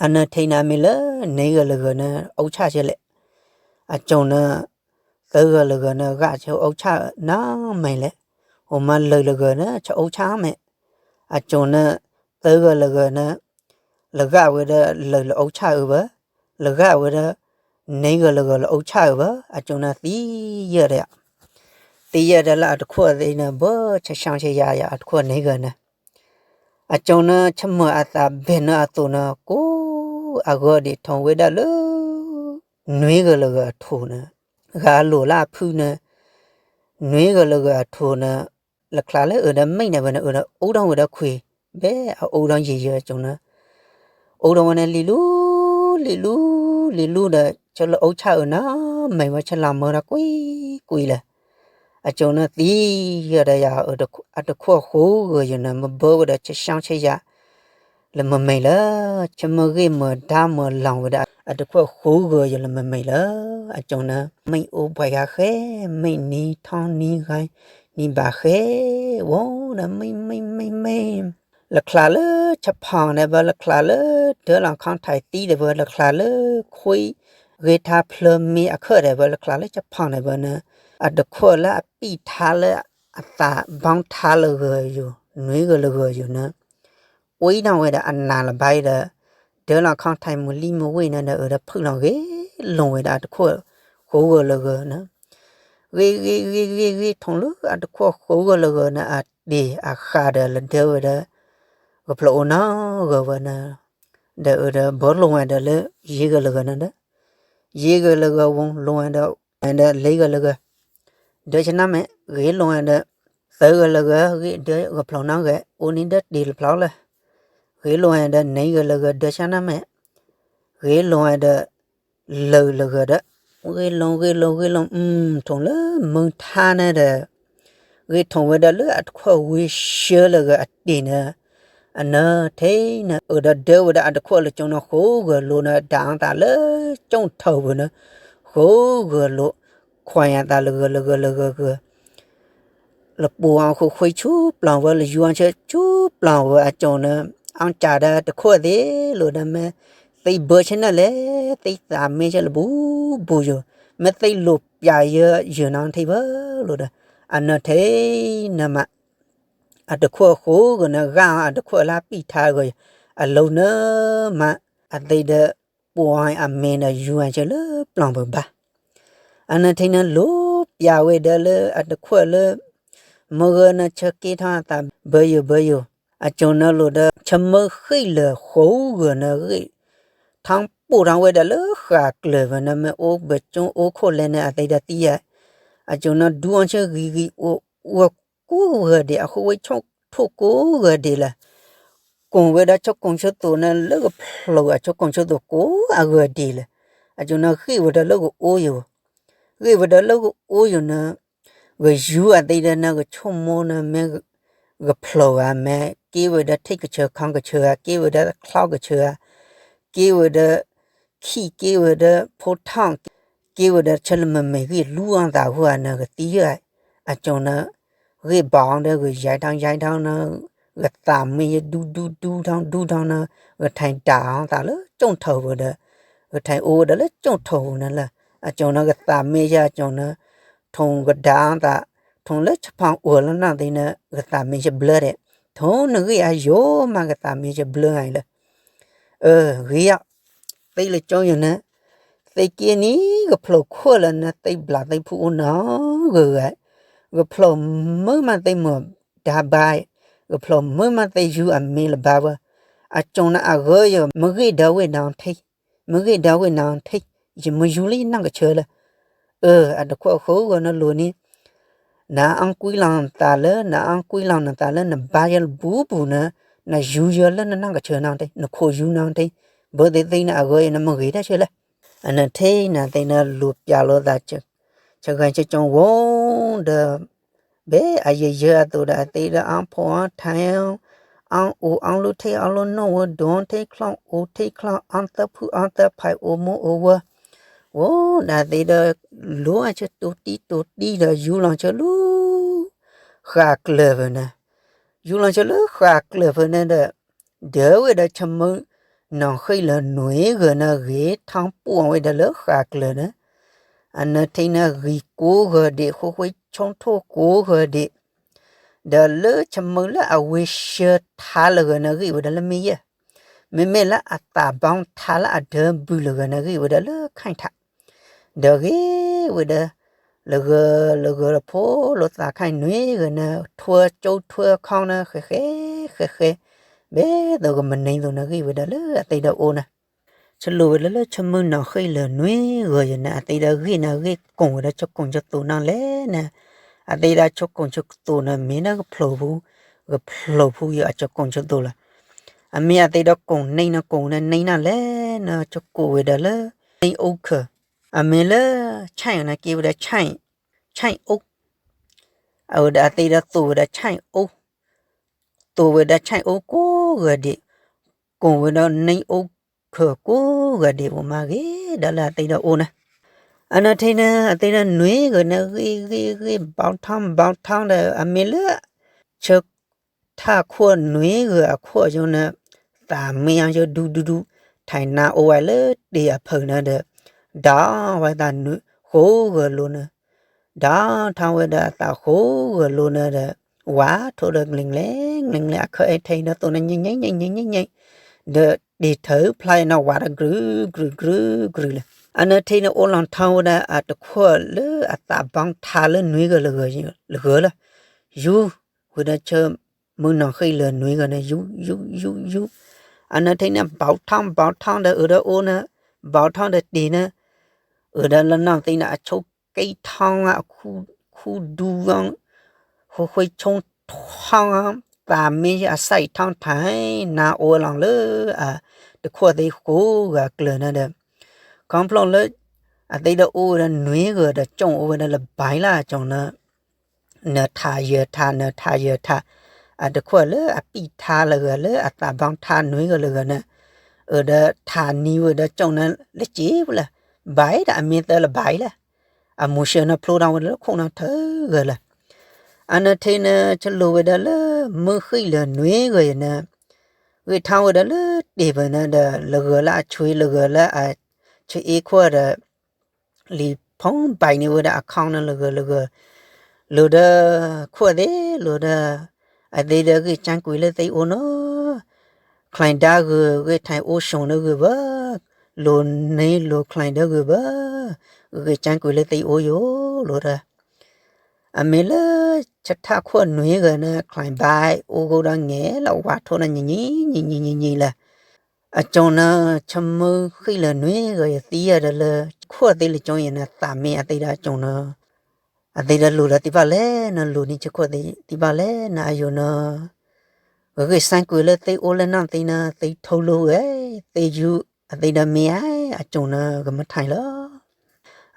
အနၢၤထဲန့ၣ်မ့ၢ်လၢ နွံဂၢၢ်လၢဂၢၢ်န့ၣ် အိၣ်ဆၣ်ဆဲလဲၣ်, အကၠိန့ၣ် သၢဂၢၢ်လၢဂၢၢ်န့ၣ် ဂာ်ဆၢအိၣ်ဆၣ်နီတမံၤလဲၣ်, အိၣ်မးလၢာ်လၢဂၢၢ်န့ၣ် ဆၢအိၣ်ဆၣ်မ့ၢ်, အကၠိန့ၣ် သၢဂၢၢ်လၢဂၢၢ်န့ၣ် လၢဂာ်ဝဲဒၣ်လၢာ်လၢအိၣ်ဆၣ်အုးဘၣ်, လၢဂာ်ဝဲဒၣ် နွံဂၢၢ်လၢဂၢၢ်လၢအိၣ်ဆၣ်အုးဘၣ်, အကၠိန့ၣ်သံယဲၢ်ဒီး သံယဲၢ်ဒီးလၢအတခွဲးသ့ၣ်န့ၣ် ဘၣ်ဆၢဆၢဆၢယၤယၤ အတခွဲးနွံဂၢၢ်န့ၣ်, အကၠိန့ၣ် ဆၢမုၢ်အသးဘဲန့ၣ်အသိးန့ၣ် ကိးအဂီၢ်ဒံး ထိၣ်ဝဲဒၣ်လၢ နွံဂၢၢ်လၢဂၢၢ်အထိၣ်န့ၣ်, ဂၤလိာ်လၢအဖုန့ၣ်, နွံဂၢၢ်လၢဂၢၢ်အထိၣ်န့ၣ်, လၢချါလၢအုးဒီးမ့ၢ်န့ၣ်ဝဲန့ၣ် အုးဒီးအိၣ်ထီၣ်ဝဲဒီးခွံ, ဘဲအအိၣ်ဒီးယံာ်ယၢကၠိန့ၣ် အိၣ်ဒီးဝဲန့ၣ်လံၤလူ လံၤလူ လံၤလူဒီး ဆၢလၢအိၣ်ဆၣ်အုးနီတမံၤဝဲ ဆၢလီၤမၢဒီးကွံာ်ကွံာ်လၢာ်, အကၠိန့ၣ်သံယဲၢ်ဒီးယၤ အတခွဲးဃိးဂၢၢ်ယၤန့ၣ် မ့ၢ်ဘၢဝဲဒီးဆၢဆၢဆၢယၤ လၢမ့ၢ်မ့ၢ်လၢ ဆၢမုၢ်ဂ့ၢ်မုၢ်ဒါမုၢ်လီၤဝဲဒၣ် အတခွဲးဃိးဂၢၢ်ယၤလၢမ့ၢ်မ့ၢ်လၢ အကၠိန့ၣ် မ့ၢ်အိၣ်ပှဲၤဂၤဃဲ, မ့ၢ်နံၤထီနံၤဂၤ နံၤဘၣ်ဃဲ, ဝဲဒီးမ့ၢ်မ့ၢ်မ့ၢ်မ့ၢ် လၢချါလၢဆဖီၣ်န့ၣ်ဘၣ် လၢချါလၢ ဒၢလီၤခီထံးသံဒီးဘၣ် လၢချါလၢ ခွံဂ့ၤထါဖျၢမ့ၢ်အခၢၣ်ဒီးဘၣ် လၢချါလၢဆဖီၣ်န့ၣ်ဘၣ်န့ၣ်, အတခွဲးလၢအပံာ်ထါလၢ အသးဘီထါလၢဂၢၢ်ယၤ နွံဂၢၢ်လၢဂၢၢ်ယၤန့ၣ် ကွံာ်ထီၣ်ဝဲဒီးအနးလၢၤဘၣ်ဒီး ဒၢလီၤခီထံးမုၢ်လံမုၢ်ဝ့ၢ်န့ၣ်ဒီး အုးဒီးဖုၣ်လီၤဂ့ၤလိာ်ဝဲဒီးအတခွဲး ဃိးဂၢၢ်လၢဂၢၢ်န့ၣ်, ဂ့ၤဂ့ၤဂ့ၤဂ့ၤဂ့ၤ ထိၣ်လၢအတခွဲးဃိးဂၢၢ်လၢဂၢၢ်န့ၣ် အတ့ၢ်အဃာ်ဒီးလၢဒၢဝဲဒီး ကဖျိးအိၣ်နီတဂၤဝဲန့ၣ်, ဒီးအုးဒီးဘၢလိာ်ဝဲဒီးလၢ ယဲၢ်ဂၢၢ်လၢဂၢၢ်န့ၣ်ဒီး ယဲၢ်ဂၢၢ်လၢဂၢၢ်ဝံၤ လိာ်ဝဲဒီး ဒီးလၢဂၢၢ်လၢဂၢၢ် ဒၢဆနါမဲာ် ဂ့ၤလိာ်ဝဲဒီး သၢဂၢၢ်လၢဂၢၢ် ဂ့ၤဒၢကဖျိးနီဂၤ အိၣ်န့ၣ်ဒီးတ့ၢ်လၢဖျိးလၢ ဂ့ၤလိာ်ဝဲဒီး နွံဂၢၢ်လၢဂၢၢ် ဒၢဆနါမဲာ် ဂ့ၤလိာ်ဝဲဒီး လၢာ်လၢဂၢၢ်ဒီး ဂ့ၤလိာ်ဂ့ၤလိာ်ဂ့ၤလိာ် ထိၣ်လၢမုၢ်ထါန့ၣ်ဒီး ဂ့ၤထိၣ်ဝဲဒၣ်လၢအတခွဲးဝံၤဆၢလၢဂၢၢ်အတ့ၢ်န့ၣ်, အနၢၤထဲန့ၣ် အုးဒီးဒၢဝဲဒၣ်အတခွဲးလၢကၠိန့ၣ် ဃိးဂၢၢ်လိာ်န့ၣ် ဒၣ်အသးလၢကၠိထၢၣ်ပူၤန့ၣ်, ဃိးဂၢၢ်လိာ် ခွဲးအသးလၢဂၢၢ်လၢဂၢၢ်လၢဂၢၢ်ဂၢၢ် လၢပှၤအီၤဃုာ်ဃုာ်ဆူပျီၢ်ဝဲ လၢယူၤအီၤဆူပျီၢ်ဝဲအကၠိန့ၣ်, အီၣ်ကၢ်ဒီးတခွဲးသ့ၣ်လိာ်ဒီး မ့ၢ်သ့ဘၢဆၢနၢ်လဲၣ်, သ့သးမ့ၢ်ဆၢလၢဘူးဘူးယိာ်, မ့ၢ်သ့လိာ်ပျၢ်ယၢယၢ်နီထံဘၢလိာ်ဒီး, အနၢၤထဲန့ၣ်မး အတခွဲးဃိးဂၢၢ်န့ၣ် ဂာ်အီၤအတခွဲးလၢပံာ်ထါဂၢၢ်, အလိၤန့ၣ်မး အသ့ၣ်ဒီး ပှၤအမ့ၢ်ဒီးယူၤအီၤဆၢလၢပျီၢ်ပူၤဘၣ် အနၢၤထဲန့ၣ် လိာ်ပျၢ်ဝဲဒၣ်လၢအတခွဲးလၢ မုၢ်ဂၢၢ်န့ၣ်ဆၢက့ၤထီၣ်အသးဘၢယိာ်ဘၢယိာ်, အကၠိန့ၣ်လိာ်ဒီး ဆၢမုၢ်ဃ့ၢ်လၢာ်ဃိးဂၢၢ်န့ၣ် ဂ့ၢ်ထီၣ်ပိာ်ထီၣ်ဝဲဒၣ်လၢဃာ်ကျၢၤဝဲန့ၣ် မ့ၢ်အိၣ်ဘၢကၠိအိၣ်ခိၣ်လဲၣ်န့ၣ် အသ့ၣ်ဒီးသံယဲၢ်, အကၠိန့ၣ် ဒူအီၤဆၢဂံၤဂံၤအိၣ် အိၣ်ကိးဂၤဒဲး အဃိဝဲဆိကမိၣ်ကိးဂၤဒဲးလၢ ကိၣ်ဝဲဒၣ်ဆိကမိၣ်ဆိသိးန့ၣ် လၢကဖျိးအဆိကမိၣ်ဆိသိးကိးအဂၤဒဲးလၢ အကၠိန့ၣ် ဂ့ၢ်ဝဲဒၣ်လၢကအိၣ်ယိာ်, ဂ့ၢ်ဝဲဒၣ်လၢကအိၣ်ယိာ်န့ၣ် ဂယူၤအသ့ၣ်ဒီးန့ၣ် ကဆိကမိၣ်န့ၣ် မ့ၢ်ကဖျိးဧါ မ့ၢ်က့ၤဝဲဒၣ်ထံကဆၢခီကဆၢဧါ က့ၤဝဲဒၣ်ချီကဆၢဧါ က့ၤဝဲဒၣ် ခံ က့ၤဝဲဒၣ်ဖိထီၣ် က့ၤဝဲဒၣ်ဆၢလၢမ့မ့ၢ်ဂ့ၢ်လူအီၤသးဟူဧါန့ၣ် ကသံယဲၢ်, အကၠိန့ၣ် ဂ့ၢ်ဘၣ်အီၤဒီး ဂဲၤယါထီၣ်ယါထီၣ်န့ၣ် ကသးမ့ၢ်ယဒူဒူဒူထီၣ်ဒူထီၣ်န့ၣ် ကထံၣ်ဒၣ်အီၤသးလၢကၠိထၢၣ်ပူၤဒီး ကထံၣ်အိၣ်ဝဲဒၣ်လၢကၠိထၢၣ်ပူၤန့ၣ်လၢ အကၠိန့ၣ် ကသးမ့ၢ်ယါအကၠိန့ၣ် ထိၣ်ကဒါအီၤသး ထိၣ်လၢဆဖီၣ်အိၣ်လၢနီၢ်သ့န့ၣ် ကသးမ့ၢ်ယဘျၢဒဲး, ထိၣ်နဂ့ၢ်အယိာ်မး ကသးမ့ၢ်ယဘျၢအံၤလၢ အၢ ဂ့ၤအီၤ သ့လၢကၠိယိာ်န့ၣ် သ့က့ၤန့ၣ် ကဖျိးခိၣ်လၢန့ၣ် သ့ဘျးသ့ဖှူအိၣ်နီတဂၤဂၤ, ကဖျိးမုာ်မးသ့မုာ်ဒါဘါ, ကဖျိးမုာ်မးသ့ယူၤအမ့ၢ်လၢၤဘါဝဲ, အကၠိၣ်နၤအဂၤယၤ မ့ၢ်ဂ့ၢ်ဒၣ်ဝဲနၤထံ, မ့ၢ်ဂ့ၢ်ဒၣ်ဝဲနၤထံ, ယမ့ၢ်ယူၤလၢယနီၢ်ကစၢ်လၢ, အၢ အတခွါဃိဂီၤနလိၤန့ၣ်, နအါကွံလီၤနသးလၢ နအါကွံလီၤနသးလၢ နဘါယၤလၢဘူးဘူးန့ၣ်, နယူၤယၤလၢနနီၢ်ကစၢ်နီၣ်ထံ, နခိၣ်ယူၤနီၣ်ထံ, ဘၢသ့ၣ်သ့ၣ်န့ၣ်အဂၤယၤန့ၣ် မ့ၢ်ဂ့ၤတၢ်ဆၢလၢ အနထံၣ်န့ၣ်သ့ၣ်န့ၣ် လူၤပျးလိာ်သး ဆဂၤဆကၠိဝဲဒီး ဘၣ်အယဲၢ်ယဲၢ်အသိးဒီး အသ့ဒီးအါဖှီၣ်အါထဲ, အါအိၣ်အါလူထံ အါလူနိၣ်ဝဲဒိၣ် ထံချီၣ်အိၣ်ထံချီၣ် အါသၢဖုအါသၢဖံး အိၣ်မူအိၣ်ဝဲ, ဝဲဒီးသ့ၣ်ဒီး လူၤအဆၢတိၤတံၢ်တိၤတံၢ်ဒီး ယူၤလီၤဆၢလၢ ဃာ်ကျၢၤဖဲန့ၣ်, ယူၤလီၤဆၢလၢဃာ်ကျၢၤဖဲန့ၣ်ဒီး ဒၢဝဲဒီး ဆၢမုၢ်နီၢ်ဃ့ၢ်လၢၤနွံဂၤန့ၣ် ဂ့ၤထီၣ်ပိာ်ဝဲဒၣ်လၢဃာ်ကျၢၤန့ၣ်, အနထံၣ်န့ၣ်ဂ့ၤကိးဂၤဒဲး ဃိဃိဆိထိၣ်ကိးဂၤဒဲး, ဒီးလၢဆၢမုၢ်လၢအဝဲဆှၢထါလၢၤဂၤန့ၣ် ဂ့ၢ်ဝဲဒၣ်လၢမ့ၢ်ယဲၢ်, မ့မ့ၢ်လၢအသးဘီထါလၢအဒၢဘုလၢၤဂၤန့ၣ် ဂ့ၢ်ဝဲဒၣ်လၢခဲထး ဒီးဂ့ၤဝဲဒီး လၢဂၤလၢဂၤလၢဖိလိာ်သးခဲနွံဂၤန့ၣ် ထွဲကၠိထွဲခီန့ၣ် ဃဲဃဲဃဲဃဲ, ဘဲသိးကမနံသိးန့ၣ် ဂ့ၢ်ဝဲဒၣ်လၢအသ့ၣ်ဒီးအိၣ်န့ၣ်, ဆလိၣ်ဝဲလၢလၢဆၢမုၢ်နီၢ်ဃ့ၢ်လၢၤနွံဂၤယၤန့ၣ် အသ့ၣ်ဒီးဂ့ၢ်န့ၣ် ဂ့ၢ်ကိၢ်ဝဲဒီးဆကိၣ်ဆသိးန့ၣ်လဲၣ်န့ၣ်, အသ့ၣ်ဒီးဆကိၣ်ဆသိးန့ၣ် မ့ၢ်ဒၣ်ကဖျိးဖူ ကဖျိးဖူယၤအဆကိၣ်ဆသိးလီၤ. အမ့ၢ်အသ့ၣ်ဒီးကိၢ်န့ၢ်န့ၣ် ကိၢ်န့ၢ်န့ၢ်န့ၣ်လဲၣ်န့ၣ် ဆကိၣ်ဝဲဒၣ်လၢ န့ၢ်အိၣ်ခၢၣ်, အမ့ၢ်လၢ ဆၣ်န့ၣ်က့ၤဝဲဒၣ် ဆၣ်အိၣ်, အဝဲဒၣ်အသ့ၣ်ဒီးသိးဝဲဒၣ် ဆၣ်အိၣ်, သိးဝဲဒၣ် ဆၣ်အိၣ်ကိးဂၤဒဲး, ကိၢ်ဝဲဒီး န့ၢ်အိၣ်ခၢၣ်ကိးဂၤဒဲး အိၣ်မးဂ့ၤဒၣ်လၢအသ့ၣ်ဒီးအိၣ်န့ၣ်, အနထံၣ်န့ၣ် အသ့ၣ်ဒီးနွံဂၤန့ၣ် ဂ့ၢ်ဂ့ၢ်ဂ့ၢ် ဘီထီဘီထီဒီး အမ့ၢ်လၢ ဆၢ ထးခိၣ်နွံဂၤအခိၣ်အဃိန့ၣ် သးမ့ၢ်အါယဒူဒူဒူ, ထဲနၤအိၣ်ဝဲလၢတ့ၢ်အဖၢၣ်န့ၣ်ဒီး, ဒီးဝဲသးနွံဃိဂၤလိၤန့ၣ်, ဒီးထီဝဲဒီးအသးဃိဂၤလိၤန့ၣ်ဒီး, ဝးထိၣ်ဒီး ကျ့ကျဲ ကျ့ကျဲ အခၢၣ်အဲၣ်ထဲဒီးသိးန့ၣ် ညံၣ်ညံၣ်ညံၣ်ညံၣ်ညံၣ်ညံၣ်, ဒီးတ့ၢ်ထၢဖျါအံၤန့ၣ် ဝးဒီး ကြုာ်ကြုာ်ကြုာ်ကြုာ်လၢ, အနထံၣ်န့ၣ် အိၣ်လီၤထီဝဲဒၣ်အတခိၣ်လၢအသးဘီထါလၢနွံဂၤလၢဂၤလၢ, ယူၤ ဝဲဒၣ်ဆၢမုၢ်နီၢ်ဃ့ၢ်လၢၤနွံဂၤန့ၣ် ယူၤ ယူၤ ယူၤ ယူၤ, အနထံၣ်န့ၣ် ဘီထီဘီထီဒီးအၢဒီးအိၣ်န့ၣ်, ဘီထီဒီးတ့ၢ်န့ၣ်, အၢဒီးလၢနီၢ်သံန့ၣ် အဆိက့ထီ ခူဒူ ဃိဃိဆိထီ, သးမ့ၢ်အစၢ်အံၤထီထဲ နၤအိၣ်လီၤလၢ အတခိၣ်သ့ၣ်ဃိဂၤကျၢၤန့ၣ်ဒီး, ခီဖျိလၢ အသ့ၣ်ဒီးအိၣ်ဝဲဒၣ်နွံဂၤဒီး ကၠိၣ်အိၣ်ဝဲဒၣ်လၢဘဲလၢအကၠိၣ်န့ၣ် နထးယထး နထးယထး, အတခိၣ်လၢအပံာ်ထါလၢဂၤ လၢအသးဘီထါနွံဂၤလၢဂၤန့ၣ်, အၢဒီးထးနံၤဝဲဒီးကၠိၣ်န့ၣ် လၢက့ၤဝဲလၢ, ဘဲဒီးအမ့ၢ်သၢလၢဘဲလၢ, အမူၤဆှၢန့ၣ်ဖျိထီၣ်ဝဲလၢခိၣ်နၢ်ထၢဂၤလၢ, အနထံၣ်န့ၣ် ဆလိၣ်ဝဲဒၣ်လၢ မုၢ်ဃ့ၢ်လၢၤနွံဂၤယၤန့ၣ်, ဂ့ၢ်ထီဝဲဒၣ်လၢတ့ၢ်ဖဲန့ၣ်ဒီး လၢဂၤလၢအဆွံ လၢဂၤလၢအဆၢအ့ခိၣ်ဒီး လံာ်ဖီဘဲန့ၣ်ဝဲဒၣ်အခီန့ၣ် လၢဂၤလၢဂၤ, လိၤဒီး ခိၣ်သ့ၣ်လိၤဒီး, အသ့ၣ်ဒီးဂ့ၢ်ကၠါကွံာ်လၢသ့ၣ်အိၣ်နီၤ, ချဲဒါဂ့ၤ ဂ့ၢ်ထဲအိၣ်ဆိးဒီးဂ့ၤဘၣ်, လိၤန့ၢ်လိၤချဲဒီးဂ့ၤဘၣ်, ဂ့ၢ်ကၠါကွံာ်လၢသ့ၣ်အိၣ်ယိာ်လိၤဒီး, အမ့ၢ်လၢ ဆၢထးခိၣ်နွံဂၤန့ၣ် ချဲဘဲအိၣ်ဂိၣ်ဒီးငဲၤလၢဝးထိၣ်န့ၣ် ညံၤညံၤညံၤညံၤညံၤလၢ အကၠိၣ်န့ၣ် ဆၢမုၢ်ဃ့ၢ်လၢၤနွံဂၤယၤသံယၤဒီးလၢ ခိၣ်သ့ၣ်လၢကၠိၣ်ယၤန့ၣ် သးမ့ၢ်အသ့ၣ်ဒီးအကၠိၣ်န့ၣ်, အသ့ၣ်ဒီးလိၤလၢသံဘၣ်လဲၣ်န့ၣ် လိၤန့ၢ်ဆၢခိၣ်သ့ၣ်သံဘၣ်လဲၣ်န့ၣ် အယိာ်န့ၣ်, ဂ့ၢ်စၢ်ကွံာ်လၢသ့ၣ်အိၣ်လၢနီၢ်သံန့ၣ် သ့ၣ်ထိလိဝဲ, သ့ၣ်ယူၤ, အသ့ၣ်ဒီးမ့ၢ်ဧါ အကၠိၣ်န့ၣ် ကမၤထဲလီၤ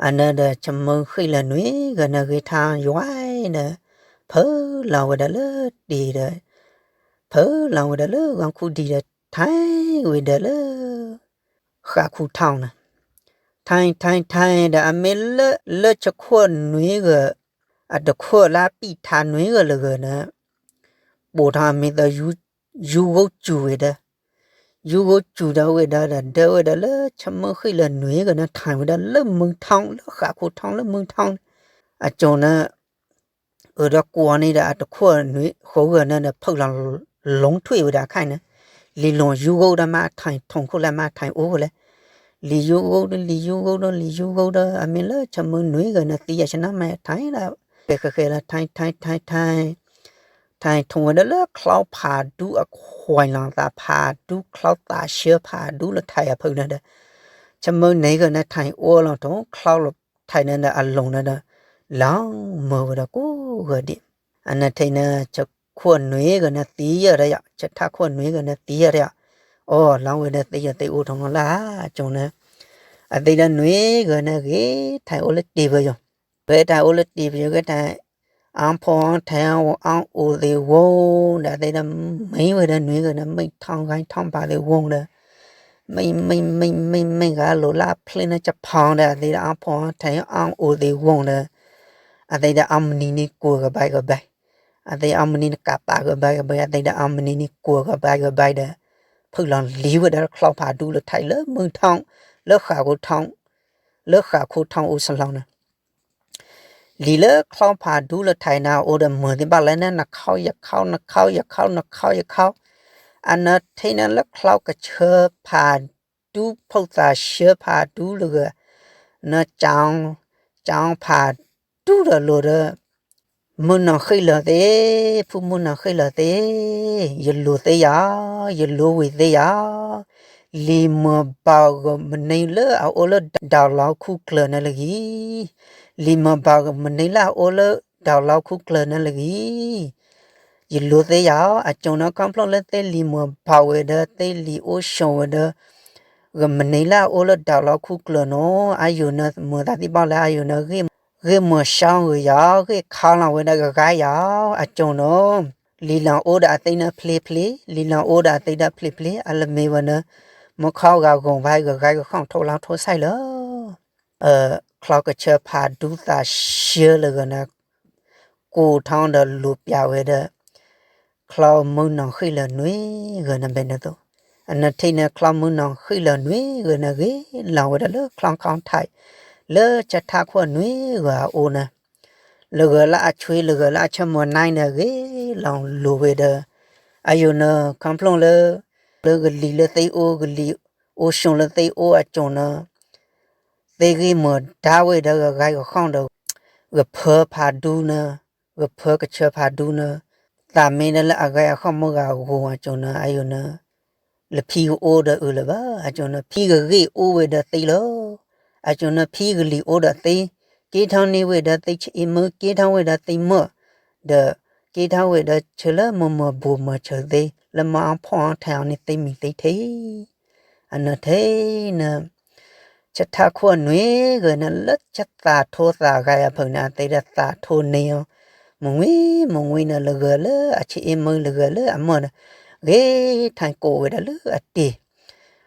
အနၢ်ဒီး ဆၢမုၢ်ဃ့ၢ်လၢၤနွံဂၤန့ၣ် ဂ့ၤထီယွၤဒီး ဖၢလီၤဝဲဒၣ်လၢတ့ၢ်ဒီး ဖၢလီၤဝဲဒၣ်လၢဂီၤခူဒံးဒီး ထဲဝဲဒၣ်လၢ ဃးခူထီန့ၣ်, ထဲ ထဲ ထဲဒီး အမ့ၢ်လၢ လၢဆၢခိၣ်နွံဂၤ အတခိၣ်လၢအပံာ်ထါနွံဂၤလၢဂၤန့ၣ် ပိာ်ထီၣ်အမ့ၢ်သၢ ယူၤဂိၣ်စူၤဝဲဒီး ယူၤဂိၣ်စူၤဒီးဝဲဒၣ်ဒီး ဒၢဝဲဒၣ်လၢဆၢမုၢ်ဃ့ၢ်လၢၤနွံဂၤန့ၣ် ထဲဝဲဒၣ်လၢမုၢ်ထီ လၢဃးခူထီ လၢမုၢ်ထီ အကၠိၣ်န့ၣ် အၢဒီးကွီၢ်န့ၣ်ဒီး အတခိၣ်နွံဃိဂၤန့ၣ်ဒီး ဖုးလီၤ လူင်းထွဲဝဲဒၣ်ခဲအံၤန့ၣ်, လံာ်လူင်းယူၤဂိၣ်ဒီးမ့ၢ်ထဲထိၣ်ခိၣ်လၢမ့ၢ်ထဲအိၣ်ဝဲလဲၣ်, လံာ်ယူၤဂိၣ်ဒီး လံာ်ယူၤဂိၣ်ဒီး လံာ်ယူၤဂိၣ်ဒီး အမ့ၢ်လၢဆၢမုၢ်နွံဂၤန့ၣ် သံယၤဆနၢမ့ၢ်ထဲဒီး ဃဲဃဲဃဲလၢထဲ ထဲ ထဲ ထဲ ထံၣ်ထီၣ်ဝဲဒၣ်လၢချီဖးဒူအခွဲးလီၤသးဖးဒူ ချီသးဆှၢဖးဒူလၢထံၣ်အဖုၣ်န့ၣ်ဒီး ဆၢမုၢ်နံၤဂ့ၤန့ၣ် ထံၣ်အိၣ်လီၤထီၣ် ချီလီၤထံၣ်န့ၣ်ဒီးအလိၤန့ၣ်ဒီး လီၤမုာ်ဝဲဒီးကိးဂၤဒဲး အနထံၣ်န့ၣ် ဆၢခိၣ်နွံဂ့ၤန့ၣ်သံယၢ်ဒီးယၤ ဆၢထၢၣ်ခိၣ်နွံဂ့ၤန့ၣ်သံယၢ်ဒီးယၤ အိၣ်လီၤဝဲဒီးသ့ယၤသ့အိၣ်ထီၣ်လီၤလၢအကၠိန့ၣ် အသ့ဒီးနွံဂ့ၤန့ၣ်ဂ့ၤထံၣ်အိၣ်လၢတ့ၢ်ပယီၤ ဂ့ၤထံၣ်အိၣ်လၢတ့ၢ်ပယီၤ ဂ့ၤထံၣ် အါဖီအါထဲအါအိၣ်သ့ဝိဒီး အသ့ဒီးမ့ၢ်ဝဲဒီးနွံဂ့ၤန့ၣ် မ့ၢ်ထီၣ်ဂါထီၣ်ဘၣ်သ့ဝိဒီး မ့ၢ်မ့ၢ်မ့ၢ်မ့ၢ်မ့ၢ်ဂၤလိာ်လၢအဖျ့န့ၣ် ကဖီဒီး အသ့ဒီးအါဖီအါထဲအါအိၣ်သ့ဝိဒီး အသ့ဒီးအါမနံၤန့ၣ်ကွၢ်ကဘၣ်ကဘၣ် အသ့အါမနံၤန့ၣ်ကးပာ်ကဘၣ်ကဘၣ် အသ့ဒီးအါမနံၤန့ၣ်ကွၢ်ကဘၣ်ကဘၣ်ဒီး ဖုၣ်လီၤလံဝဲဒီးချီဖးဒူလၢထံၣ်လၢမုၢ်ထီၣ် လၢဃာ်ခိၣ်ထီၣ် လၢဃာ်ခိၣ်ထီၣ်အိၣ်စလီၤန့ၣ် လံာ်လၢချီဖးဒူလၢထံၣ်န့ၣ် အိၣ်ဒီးမုာ်သ့ဘၣ်လဲၣ်န့ၣ် နခီယခီ နခီယခီ နခီယခီ အနထံၣ်န့ၣ်လၢချီကဆၢဖးဒူ ဖုၣ်သးဆှၢဖးဒူလၢဂၤ န ကၠီဖးဒူဒီးလိၤဒီး မုၢ်နီၢ်ဃ့ၢ်လီၤသ့, ဖုမုၢ်နီၢ်ဃ့ၢ်လီၤသ့, ယလိၤသ့ယၤ, ယလိၤဝံၤသ့ယၤ, လံာ်မုာ်ဘၣ်ဂီၤမနုၤလၢအအိၣ်လၢဒၢးလီၤခူကျၢၢ်န့ၣ်လၢဂ့ၤ, လံာ်မုာ်ဘၣ်ဂီၤမနုၤလၢအအိၣ်လၢဒၢးလီၤခူကျၢၢ်န့ၣ်လၢဂ့ၤ, ယလိၤသ့ယၤ, အကၠိၤန့ၣ် ခီဖျိလၢသ့လံာ်မုာ်ဘၣ်ဝဲဒီး သ့လံာ်အိၣ်ဆိးဝဲဒီး ဂီၤမနုၤလၢအအိၣ်လၢဒၢးလီၤခူကျၢၢ်န့ၣ်, အယိာ်န့ၣ် မုာ်သးသ့ဘၣ်လၢအယိာ်န့ၣ် ဂ့ၢ်မုာ်ဆါဂ့ၤယၤ, ဂ့ၢ်ခါလီၤဝဲဒၣ်ဂၤဂၤယၤ, အကၠိၤန့ၣ်, လံာ်လီၤအိၣ်ဒီးအသ့န့ၣ်ဖျ့ဖျ့, လံာ်လီၤအိၣ်ဒီးအသ့ဒီးဖျ့ဖျ့, အလၢမ့ၢ်ဝဲန့ၣ်, မုၢ်ခီဂၤဂီၤဘၣ်ဂၤဂၤဂၤဃီၣ်ထိၣ်လီၤထိၣ်ဆဲးလီၤ. ချီကဆၢဖးဒူသးဆှၢလၢဂၤန့ၣ် ကိးထီၣ်ဒီးလူၤပျးဝဲဒီး ချီမုၢ်နီၢ်ဃ့ၢ်လၢနွံဂၤန့ၣ်ဘၣ်န့ၣ်သိး, အနထံၣ်န့ၣ် ချီမုၢ်နီၢ်ဃ့ၢ်လၢနွံဂၤန့ၣ်ဂ့ၤလီၤဝဲဒၣ်လၢချီခီၣ်ထံး, လၢဆၢထၢၣ်ခိၣ်နွံဂၤအအိၣ်န့ၣ်, လၢဂၤလၢအဆွံ လၢဂၤလၢအဆၢမုၢ်နံၤန့ၣ်ဂ့ၤလီၤလိၤဝဲဒီး, အယိာ်န့ၣ် ခီဖျိလၢ လၢဂလံာ်လၢသ့အိၣ် ဂလံာ်အိၣ်ဆိးလၢသ့အိၣ်အကၠိၤန့ၣ်, သ့ဂ့ၢ်မုာ်ဒါဝဲဒီးဂၤဂၤဂၤဃီၣ်ဒီး ဂဖၢဖးဒူန့ၣ်, ဂဖၢကဆၢဖးဒူန့ၣ်, သးမ့ၢ်ဒၣ်လၢအဂၤအဃီၣ်မုၢ်ဂၤဂီၤအကၠိၤန့ၣ် အယိာ်န့ၣ် လၢဖံကအိၣ်ဒီးအုးလၢၤဘၣ်, အကၠိၤန့ၣ် ဖံကဂ့ၢ်အိၣ်ဝဲဒီးသ့လီၤ. အကၠိၤန့ၣ် ဖံကလံာ်အိၣ်ဒီးသ့, က့ထီၣ်န့ၢ်ဝဲဒီးသ့ဆံးအ့မုၢ်, က့ထီၣ်ဝဲဒီးသ့မုာ်, ဒီးက့ထီၣ်ဝဲဒီးဆၢလၢမုာ်မုာ်ဘှီးမုာ်ဆၢသ့, လၢမုၢ်အါဖီၣ်အါထဲအီၤန့ၣ်သ့မံၤသ့ထဲ အနထံၣ်န့ၣ်, ဆၢထၢၣ်ခိၣ်နွံဂၤန့ၣ် လၢဆၢသးထိသးဂၤအဖုၣ်န့ၣ် အသ့ဒီးသးထိန့ၢ်အီၤ, မုၢ်ဝံၤမုၢ်ဝံၤန့ၣ် လၢဂၤလၢအဆံးအ့မုၢ် လၢဂၤလၢအမုာ်န့ၣ်, ဂ့ၤထံၣ်ကိးဝဲဒၣ်လၢအတ့ၢ်,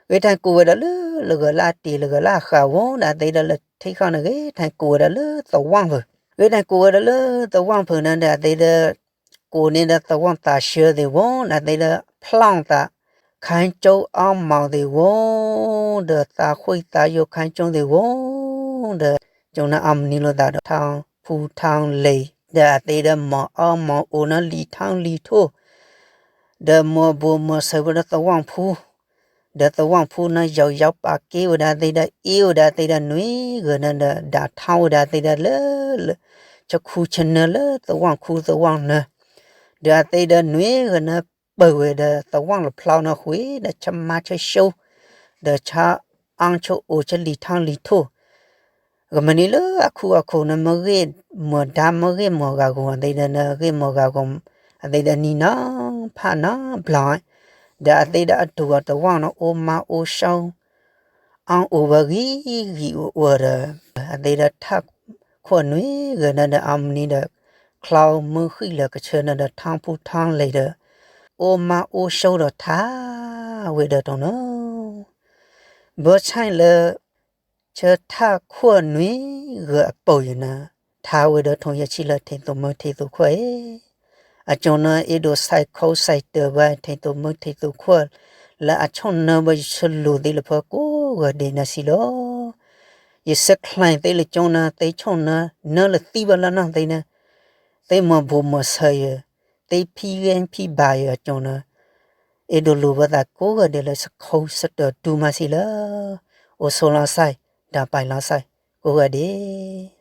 ဂ့ၤထံၣ်ကိးဝဲဒၣ်လၢ လၢဂၤလၢအတ့ၢ် လၢဂၤလၢအဃၢၤဝဲဒီး အသ့ဒီးလၢထံဃီန့ၣ် ဂ့ၤထံၣ်ကိးဝဲဒၣ်လၢသဝီဖုၣ်, ဂ့ၤထံၣ်ကိးဝဲဒၣ်လၢသဝီဖုၣ်န့ၣ်ဒီး အသ့ဒီး ကိးန့ၢ်ဒီးသဝီသးဆှၢသ့ၣ်ဝဲဒီး အသ့ဒီးဖျီၣ်သး ခါကၠိအီမီၤသ့ၣ်ဝဲဒီး သးဃ့ၢ်သးယိာ်ခါကၠိသ့ၣ်ဝဲဒီး ကၠိၤန့ၣ်အီမနုၤလိာ်သးဒီး ထီဖူထီလဲၢ် ဒီးအသ့ဒီးမၤအီမၤအိၣ်န့ၣ်လံာ်ထီလံာ်ထိၣ် ဒီးမၤဘှီးမၤဆၢဝဲဒီးသဝီဖိ ဒီးသဝီဖိန့ၣ် ယီၤယီၤပာ်က့ၤဝဲဒၣ်သ့ဒီး အ့ၣ်ဝဲဒၣ်သ့ဒီးနွံဂၤန့ၣ်ဒီး ဒၣ်ထီဝဲဒၣ်သ့ဒီးလၢ ဆၢခူဆၢနၢလၢသဝီခူသဝီနၢ ဒီးအသ့ဒီးနွံဂၤန့ၣ် ပၢၢ်ဝဲဒီးသဝီလၢဖျီန့ၣ်ဃုာ်ဒီး ဆၢမါဆၢၡိ ဒီးဆၢအီဆၢအိၣ်ဆၢလံာ်ထီလံာ်ထိၣ် ဂီၤမနုၤလၢအခူအခီၣ်န့ၣ် မ့ၢ်ဂ့ၢ်မၤဒါ မ့ၢ်ဂ့ၢ်မၤဂၤဂီၤသ့ဒီး ဂ့ၢ်မၤဂၤဂီၤ အသ့ဒီးနံၤနီၤဖးနီၤဘျီ ဒီးအသ့ဒီးအဒူၣ်အသဝီန့ၣ် အိၣ်မါအိၣ်ဆိ အီၣ်အိၣ်ဝဲဂံၤဂံၤအိၣ်အိၣ်ဒီး အသ့ဒီးထၢၣ်ခိၣ်နွံဂၤန့ၣ်ဒီး အီမနုၤဒီး ချီမုၢ်ဃံၣ်လၢကဆၢန့ၣ်ဒီး ထီဖူထီလဲၢ်ဒီး အိၣ်မါအိၣ်ဆိဒီးထါဝဲဒီးတီၤန့ၣ် ဘၣ်ဆၣ်လၢ ဆၢထၢၣ်ခိၣ်နွံဂၤအပူၤယၤန့ၣ် ထါဝဲဒီးတီၤ ယဆံးလၢထံၣ်သိးမုၢ်ထံၣ်သိးခွါအံၤ အကၠိၤန့ၣ် အဲၣ်ဒိးစဲးခိးစဲးတၢၤဘၣ်ထံၣ်သိးမုၢ်ထံၣ်သိးခွါ လၢအဆိၣ်နၢဘၣ်ယဆၢလိာ်သ့လၢပှၤကိးဂၤဒဲးန့ၣ်စံးလီၤ. ယဆဲးကျိးသ့လၢကၠိၤန့ၣ် သ့ဆိၣ်နၢ နၢလၢသံဘၣ်လၢနီၢ်သ့န့ၣ် သ့မၤဘှီးမၤဆၢယၤ သ့ဖံဂ့ၢ်ဖံဘါယၤအကၠိၤန့ၣ် အဲၣ်ဒိးလိာ်ဘၣ်သးကိးဂၤဒဲးလၢ စဲးခိးစဲးတၢၤဒုးမးစံးလီၤ. အိၣ်ဆိးလီၤစဲး ဒီးပာ်လီၤစဲး ကိးဂၤဒဲး